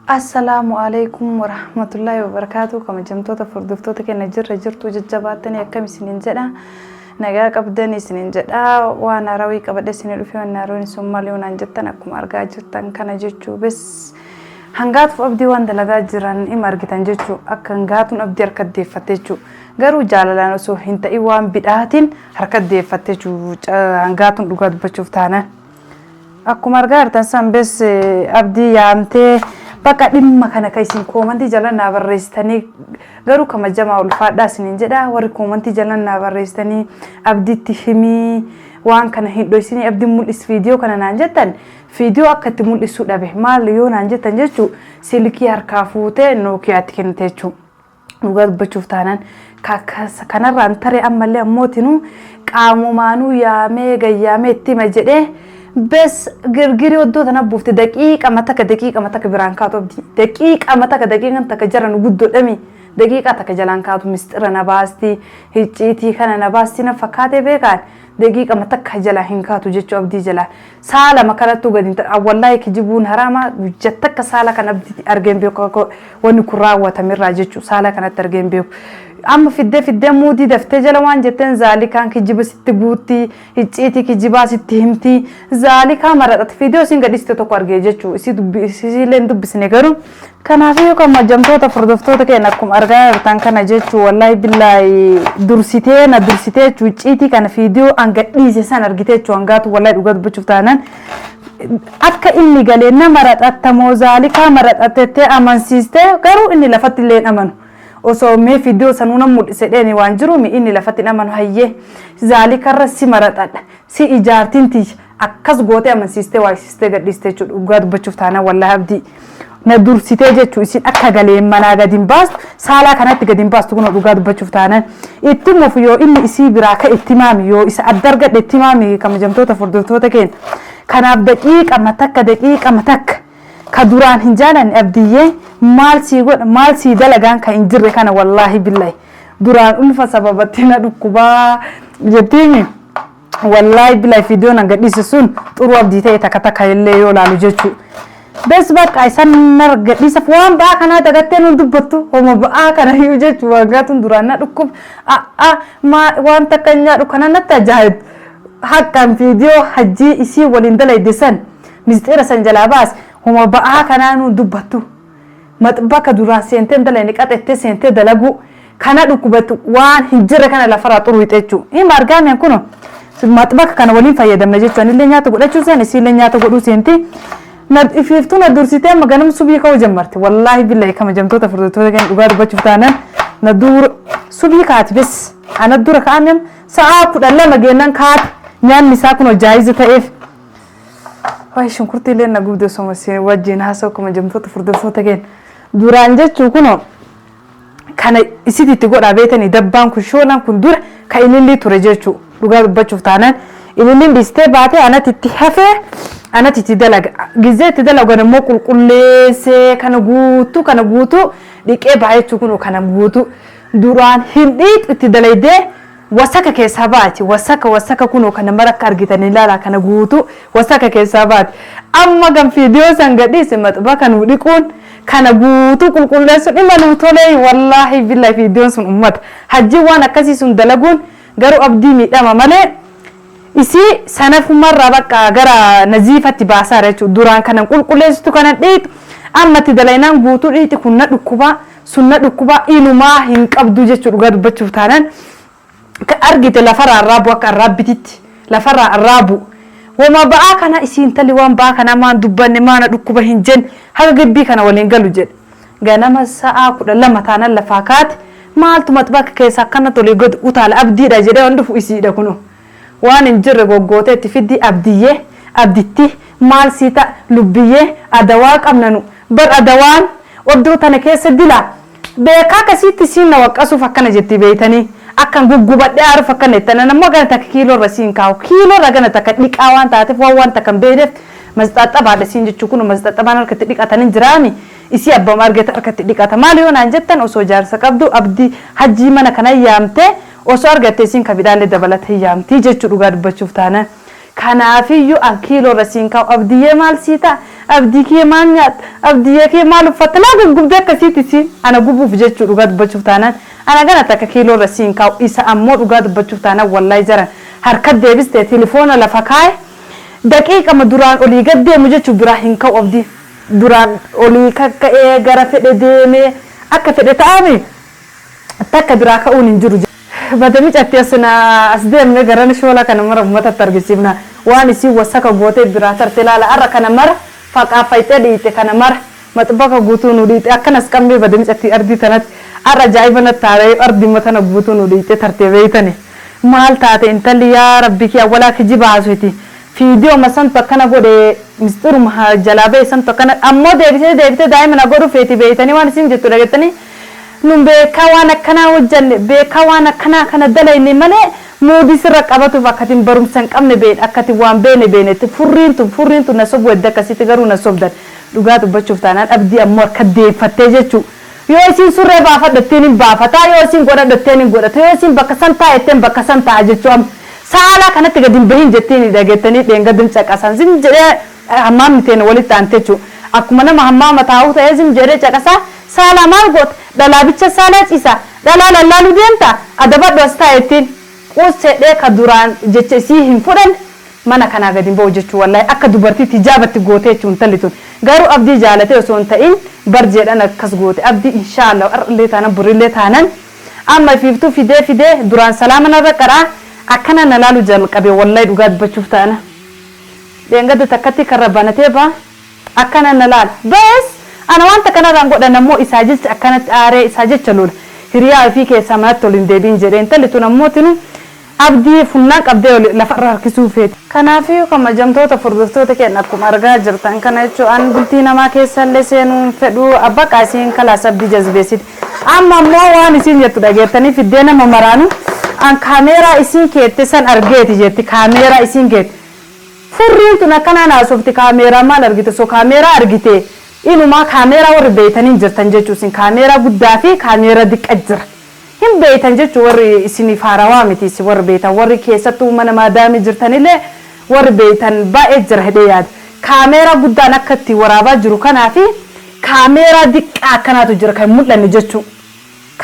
Assalaamu alaikum warahmatullaahi wabarakaatu. Kabajamtoota hordoftoota keenya, jirra jirtu? Jajjabaattanii? Akkam isiniin jedha? Nagaa qabdan isiniin jedha. Waan haarawii qabadhe isinii dhufe. Waan haarawin sun maal yoo naan jettan, akkuma argaa jirtan kana jechuu. Bes hangaatuuf abdii waan dalagaa jiran ima argitan jechuu. Akka hangaatuun abdii harka deeffatte jechuu, garuu jaalalaan osoo hin ta'in waan bidhaatiin harka deeffatte jechuu hangaatuun, dhugaa dubbachuuf taanaan. Akkuma argaa jirtan san, bes abdii yaamtee bakka dhimma kana kan isin koomantii jala naa barreessitanii, garuu kabajamaa ulfaadhaa isiniin jedha. Warri koomantii jala naa barreessitanii "Abdiitti himii, waan kana hin dhoysinii, abdiin mul'is viidiyoo kana" naan jettan, viidiyoo akka itti mul'isuu dhabe. Maal yoo naan jettan jechuu, silkii harkaa fuutee Nookiyaatti kennite jechuu. Dhugaa dubbachuuf taanaan kanarraan taree ammallee ammootinuu qaamumaanuu yaamee gayyaamee itti hima jedhee, bes girgirii oddoo tana buufte. Daqiiqa takka, daqiiqa takka biraan kaatu abdii, daqiiqa takka, daqiiqan takka jara nu guddoodhami, daqiiqaa takka jalaan kaatu. Mistira na baasti, hicciitii kana na baasti na fakkaatee beekaan daqiiqa takka jalaa hin kaatu jechuu abdii jalaa. Saala makanattuu gadi hin ta'an. Wallaahi kijibuun haraama. Guyyaa takka saala kan abdii argeen beeku, wanni kun raawwatamirraa jechuu saala kanatti argeen beeku. Amma fiddee fiddee muudii daftee jala waan jetteen, zaalikaan kijiba sitti guutti, hicciitii kijibaa sitti himti, zaalikaa maraxate. Viidiyoo isin gadhiiste tokko argee jechuu, isii isiillee hin dubbisne garuu. Kanaafuu kabajamtoota hordoftoota keenya, akkuma argaa jirtan kana jechuu, wallaahi billaahi dursitee na dursitee jechuu. Icciitii kana viidiyoo an gadhiise san argite jechuu hangaatu. Wallaahi dhugaa dubbachuuf taanaan akka inni galee nama raxattamoo zaalikaa maraxatettee amansiistee, garuu inni lafatti illee hin amanu. Osoo mee viidiyoo sanuu nan mul'ise dheeni waan jiru inni lafatti hin amanu. Hayyee, zaalikarra si maraxadha, si ijaartiin tiyya akkas gootee amansiistee waayisistee gadhiiste jechuudha. Dhugaa dubbachuuf taanaan wallaahi abdii na dursitee jechuu. Isin akka galeen manaa gadi hin baastu, saalaa kanatti gadi hin baastu. Kun dhugaa dubbachuuf taanaan itti mufu yoo inni isii biraa ka itti maami, yoo isa adda argadhe itti maami. Kabajamtoota hordoftoota keenya, kanaaf daqiiqa takka, daqiiqa takka ka duraan hin jaalanne abdiyyee maal sii godha, maal sii dalagaan kan hin jirre kana. Wallaahi billahi duraan ulfa sababatti na dhukkubaa jettiimi. Wallaahi billahi viidiyoon an gadhiise sun xuruu abdii ta'e takka takka illee yoo laalu jechuu. Bes bakka isan gadhiisaf waan ba'aa kanaa dagattee nuun dubbattu, homa ba'aa kana iyyuu jechuu. Waggaatun duraan na dhukkub waan takka hin nyaadhu kana natti ajaa'ib. Haqqan viidiyoo hajjii isii waliin dalayde san misxira san jalaa baas, homa ba'aa kanaa nuun dubbattu. Maxbaka duraan seentee dalayne qaxettee seentee dalaguu kana dhukkubatu waan hin jirre kana lafarraa xuruuxee jechuudha. Hima argaameen kun maxbaka kana waliin fayyadamna jechuudha. Anillee nyaata godhachuu seen, isiillee nyaata godhuu seenti. Ifiiftuu na dursitee amma ganama subii ka'uu jammarte. Wallaahi billahi kabajamtoota hordoftoota keenya, dhugaa dubbachuuf taanaan na dura subii kaati. Bes ana dura ka'ame, sa'aa 12 geennaan kaati. Nyaanni isaa kun jaayiza ta'eef. Waay, shunkurtii illee na gubde osoo wajjin haasa'u. Kabajamtoota hordoftoota keenya, duraan jechuu kunoo kana isititti godhaa beetanii, dabbaan kun, shoolaan kun dura ka ilillii ture jechuu. Dhugaa dubbachuuf taanaan ililliin dhiistee baatee anatti itti hafee, anatti itti dalaga. Gizee itti dalagan immoo qulqulleessee kana guutuu, kana guutuu dhiqee ba'a jechuu. Kun kana guutuu duraan hin dhiixu, itti dalaydee wasaka keessaa baati. Wasaka, wasaka kunoo kana mara akka argitan ilaala, kana guutuu wasaka keessaa baati. Amma gan viidiyoo san gadhiise, maxba kan dhiquun kana guutuu qulqulleessuun dhimma nuu tolee. Wallaahi billahi viidiyoon sun ummata hajji waan akkasii sun dalaguun garuu abdii miidhama malee isii sanafumarraa bakka gara naziifatti baasaara jechuudha. Duraan kanan qulqulleessitu, kana dhiitu, amma itti dalaynaan guutuu dhiiti. Kun na dhukkubaa, sun na dhukkubaa ilumaa hin qabdu jechuudha. Dhugaa dubbachuuf taanaan ka argite lafarraa arraabu, akka arraabbititti lafarraa arraabu. Wama ba'aa kana isiin tali waan ba'aa kana maan dubbanne, maana dhukkuba hin jenne, haga gibbii kana waliin galu jedhe. Ganama sa'aa 12 taanaan lafaa kaate, maaltu maxbaka keessa akkana tolee gad utaala abdiidha jedhee waan dhufu isiidha. Kunoo waan hin jirre goggootee itti fiddi. Abdiyyee, abditti maal sii ta'a? Lubbiyyee, adawaa qabna nu bar, adawaan oddoo tana keessa dila beekaa akkasiitti siin na waqqasuuf akkana jetti beeytanii, akkan guggubadhee aaruuf akkana jettan. Ammoo gana takka kiiloo irra siin kaa'u, kiiloo irra gana takka dhiqaa waan taateef, waan takka hin beekneef masxaaxabaadha siin jechuu. Kun masxaaxabaan harkatti dhiqatanii jiraami, isii abbama argate harkatti dhiqata. Maal yoo naan jettan, osoo jaarsa qabdu abdii hajjii mana kana yaamtee osoo argatte isiin kabidhaallee dabalatee yaamtii jechuu. Dhugaa dubbachuuf taanaan kanaafiyyuu an kiiloo irra siin kaa'u. Abdiyyee, maal sii ta'a? Abdii kiyya maal nyaatta? Abdiyya kiyya maal uffatta? Naa guggubdee akkasiiti isiin ana gubuuf jechuu dhugaa dubbachuuf taanaan ana gana takka kiiloo irra siin kaa'u isa ammoo dhugaa dubbachuuf taanaan wallahi jaran harka deebiste tilifoona lafa kaaye daqiiqama duraan olii gad deemu jechuu biraa hin ka'u abdii duraan olii kakka'ee gara fedhe deemee akka fedhe ta'aami takka biraa ka'uun hin jiru. Bada micatti as na as deemne garana shoola kana mara ummatatti argisiifna waan isiin wasaka gootee biraa tarte laala arra kana mara faqaafayxee dhiiyxe kana mara maxbaka guutuu nu dhiiyxe akkan as qabmee bada micatti ardii tanatti arra ajaa'iba natti taaree ardima tana guutuu nu dhiiyxe tarte beeytani maal taate intalli yaa rabbi kiyya walaa kijiba haasoyti fiidiyooma santu akkana godhe misxiruma jalaa bahe santu akkana ammoo deebisee deebitee daa'ima na godhu feeti beeytanii waan isin jettu dhagettanii Nun beekaa waan akkanaa hojjanne, beekaa waan akkanaa kana dalayne malee muudii sirra qabatuuf akka atin barumsa hin qabne beeyne, akka atin waan beeyne beeynetti furriin tun furriin tun na sobuu hedde akkasitti garuu na sobdan. Dhugaa dubbachuuf taanaan Abdii ammoo harka deeffattee jechuu. Yoo isiin surree baafadhu jetteen hin baafata, yoo isiin godhadhu jetteen hin godhata, yoo isiin bakka san taa'i jetteen bakka san taa'a jechuu amma. Saalaa kanatti gad hin bahin jettiini dhageettanii dheengadda caqasan zim jedhee hammaamni teena walitti aante jechuu. Akkuma nama hammaama taa'uu ta'ee zim jedhee caqasaa Saalaa maal goota? Dhalaa bicha saalaa ciisaa? Dhalaa lallaaluu deemtaa? Adabadhu as taa'i ittiin. Qus jedhee ka duraan jecha isii hin fudhanne mana kanaa gad hin ba'u jechuu wallahi akka dubartiitti hijaaba itti gootee jechuu intalli tun. Garuu Abdii jaalatee osoo hin ta'in barjeedhan akkas goote. Abdii inshaa Allah har'allee taanan borillee taanan amma ifiiftuu fidee fidee duraan salaama narra qara'aa akkana na laalu jalqabe wallahi dhugaa dubbachuuf taana. Dheengadda takkattii karra banatee ba. Akkana na laala. Ba'es ana wanta kanarraa hin godhan ammoo isaa jecha akkanatti aaree isaa jecha lola. Hiriyaa ifii keessaa manatti ol hin deebi'in jedhee intalli tun ammoo tinu Abdii funnaan qabdee oli lafarra harkisuu feeti. Kanaafiyyuu kabajamtoota hordoftoota keenya akkuma argaa jirtan kana jechuun an bultii namaa keessallee seenuu hin fedhu baqa isiin kalaas Abdii jazbeessiti. Amma ammoo waan isiin jettu dhageettanii fiddee nama maraanu an kaameeraa isiin keette san argeeti jetti kaameeraa isiin keette. Furriin tun akkanaan haasofti kaameeraa maal argite osoo kaameeraa argite inumaa kaameeraa warri beeytan hin jirtan jechuu isin kaameeraa guddaa fi kaameeraa diqqa jira hin beeytan jechuu warri isiniif haarawaa miti isin warri beeytan warri keessattuu mana maadaamii jirtanillee warri beeytan baay'ee jira hedhee yaada kaameeraa guddaan akka itti waraabaa jiru kanaa fi kaameeraa diqqaa akkanaatu jira kan hin mul'anne jechuu.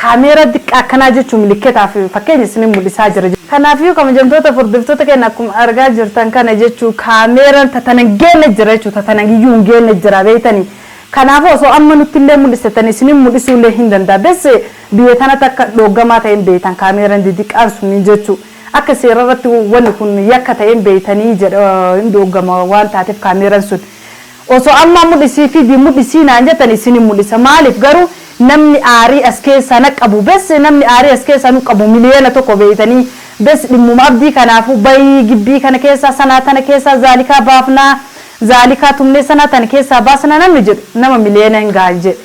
Kaameeraa diqqaa akkanaa jechuun milikketaaf fakkeenya isinin mul'isaa jira. Kanaafiyyuu kabajamtoota hordoftoota keenya akkuma argaa jirtan kana jechuu kaameeran ta tana hin geenne jira jechuu ta tana iyyuu hin geenne jira beeytanii. Kanaafuu osoo amma nutti illee mul'isetanii isinin mul'isuu illee hin danda'a. Bes biyya tanatti akka dhooggamaa ta'e hin beeytan kaameeran didiqqaan sunniin jechuu. Akka seera irratti wanni kun yakka ta'e hin beeytanii jedha hin dhooggama waan taateef kaameeran sun. Osoo ammaa mudhisii fidi mudhisii naan jettan isinin mudhisa maalif garuu namni aarii as keessaa na qabu bes namni aarii as keessaa nu qabu miliyoona tokko beeytanii bes dhimmuma abdii kanaafuu bayii gibbii kana keessaa sanaa tana keessaa zaalikaa baafnaa zaalikaa tumnee sanaa tana keessaa baasnaa namni jedhu nama miliyoona hin gaha jedhe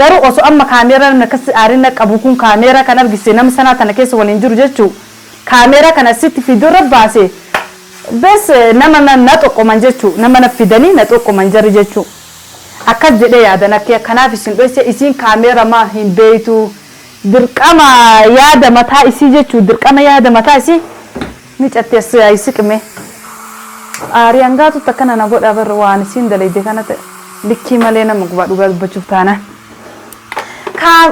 garuu osoo amma kaameeraa namni akkas aarii na qabu kun kaameeraa kan argisiise nama sanaa tana keessa waliin jiru jechuu kaameeraa kana sitti fiduu irra baase Bes nama na na xoqqoman jechu nama na fidanii na xoqqoman jarri jechu akkas jedhee yaadan akka kanaaf isin dhoyse isiin kaameera ma hin beeytu dirqama yaada mataa isii jechu dirqama yaada mataa isii micatti as siqi mee aarii hangaatutti akkana na godha bar waan isiin dalayde kana ta'e likkii malee nama gubaa dhugaa dubbachuuf taanaan kaa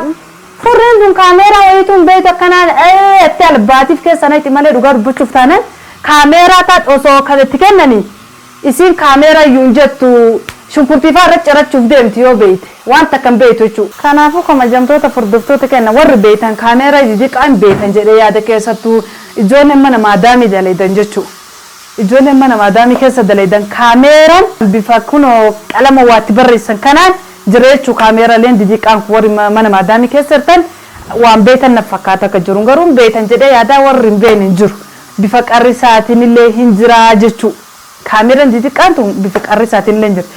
Furriin tun kaameeraa wayiituu hin beektu akkanaan ee jettee albaatiif keessa naqxi malee dhugaa dubbachuuf taanan kaameeraa taat osoo kan itti kennanii isiin kaameeraa iyyuu hin jettu shunkurtii faa irra cirachuuf deemti yoo beeyte waan takka hin beeytu jechuu. Kanaafuu kamajamtoota furdoftoota kenna warri beeytan kaameeraa didiqaa hin beeytan jedhee yaada keessattuu ijoolleen mana maadaamii dalaydan jechuu. Ijoolleen mana maadaamii keessa dalaydan kaameeran bifa kunoo qalama waa itti barreessan kanaan jira jechuu kaameeraleen didiqqaan kun warri mana maadaamii keessa jirtan waan beeytan naf fakkaata akka jiruun garuu hin beeytan jedhee yaadaa warri hin beeyne hin jiru bifa qarrisaatinillee hin jiraa jechuu kaameeran didiqqaan tun bifa qarrisaatinillee hin jirti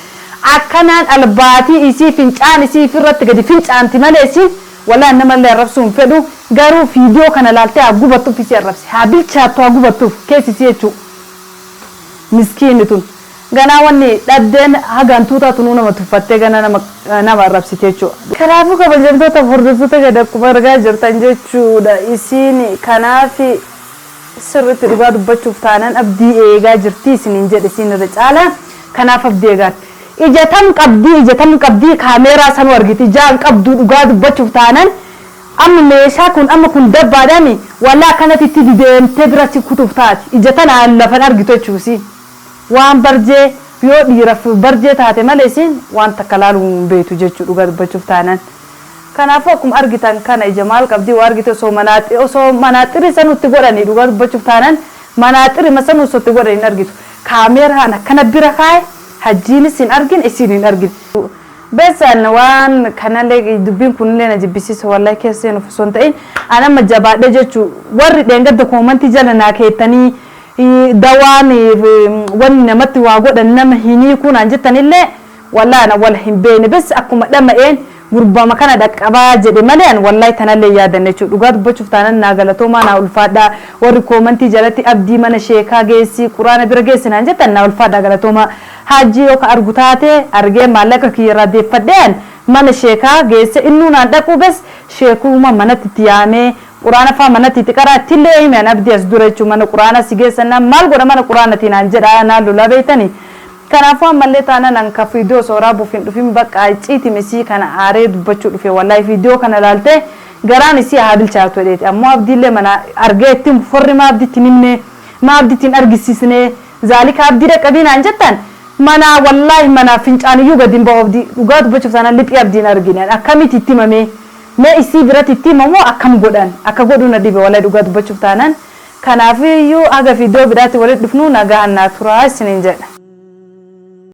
akkanaan albaatii isii fincaan isii ifirratti gadi fincaanti malee isiin Wallahi namallee arrabsuu hin fedhu garuu fiidiyoo kana laaltee haa gubattuuf isii arrabsi haa bilchaattu haa gubattuuf keessi isii jechuu miskiinni tun ganaa wanni dhabdeen haga hantuutaa tunuu nama tuffattee gana nama nama arrabsiti jechuu. Kanaafuu kabajamtoota fi hordoftoota gad akkuma argaa jirtan jechuudha isiin kanaaf sirritti dhugaa dubbachuuf taanan abdii eegaa jirti isiniin jedhe isiin irra caalaa kanaaf abdii eegaarti. Ija tam qabdii ija tam qabdii kaameeraa sanuu argiti ijaa hin qabduu dhugaa dubbachuuf taanan amma meeshaa kun amma kun dabbaadhaami wallah akkanatti itti dideemtee bira si kutuuf taati ija tanaan lafan argitu jechuusi waan barjee yoo dhiiraf barjee taate malee isiin waan takka laaluu hin beektu jechuu dhugaa dubbachuuf taanan. Kanaafuu akkuma argitan kana ija maal qabdii waa argite osoo manaaxi osoo manaaxirii sanuu itti godhanii dhugaa dubbachuuf taanan manaaxirima sanuu osoo itti godhanii hin argitu. Kaameeraan akkana bira kaaye hajjiinis hin argine isiin hin argine. Besan waan kanallee dubbiin kunillee na jibbisiisa wallahi keessa seenuuf osoo hin ta'in an amma jabaadhe jechuu warri dheengadda koomantii jala naa keettanii dawaan wanni namatti waa godhan nama hin hiikuu naan jettanillee Wallahi ana wal hin beeyne bes akkuma dhama'een gurbama kana dhaqqabaa jedhe malee an wallahi tanallee hin yaadanne jechuudha dhugaa dubbachuuf taanan naa galatoomaa naa ulfaadhaa warri koomantii jalatti abdii mana sheekaa geessi quraana bira geessi naan jettan naa ulfaadhaa galatoomaa haajjii yoo ka argu taate argee maallaqa kiyya irraa deeffadhee an mana sheekaa geesse innuu naan dhaquu bes sheekuuma manatti itti yaamee quraana faa manatti itti qaraa ittillee hime an abdii as dura jechuun mana quraanaa si geessan naan maal godha mana quraanatii naan jedhaa naan lolaa beeytanii Kanaafuu ammallee taanan an ka video osoo waraabuuf hin dhufin baqqaa icciitima isii kana aaree dubbachuu dhufe wallahi video kana laaltee garaan isii haa bilchaatu jedheeti ammoo abdiillee mana argee itti himu forri maa abditti hin himne maa abditti hin argisiisne zaalika abdii dhaqqabii naan jettan manaa wallahi manaa fincaaniyyuu gadi hin ba'u abdii dhugaa dubbachuuf taanaan liphii abdii hin argine an akkamiti itti hima mee mee isii biratti itti hima moo akkam godhan akka godhu na dhibe wallahi dhugaa dubbachuuf taanaan Kanaafiyyuu haga video biraatti walitti dhufnu nagahaan naa turaa isiniin jedha.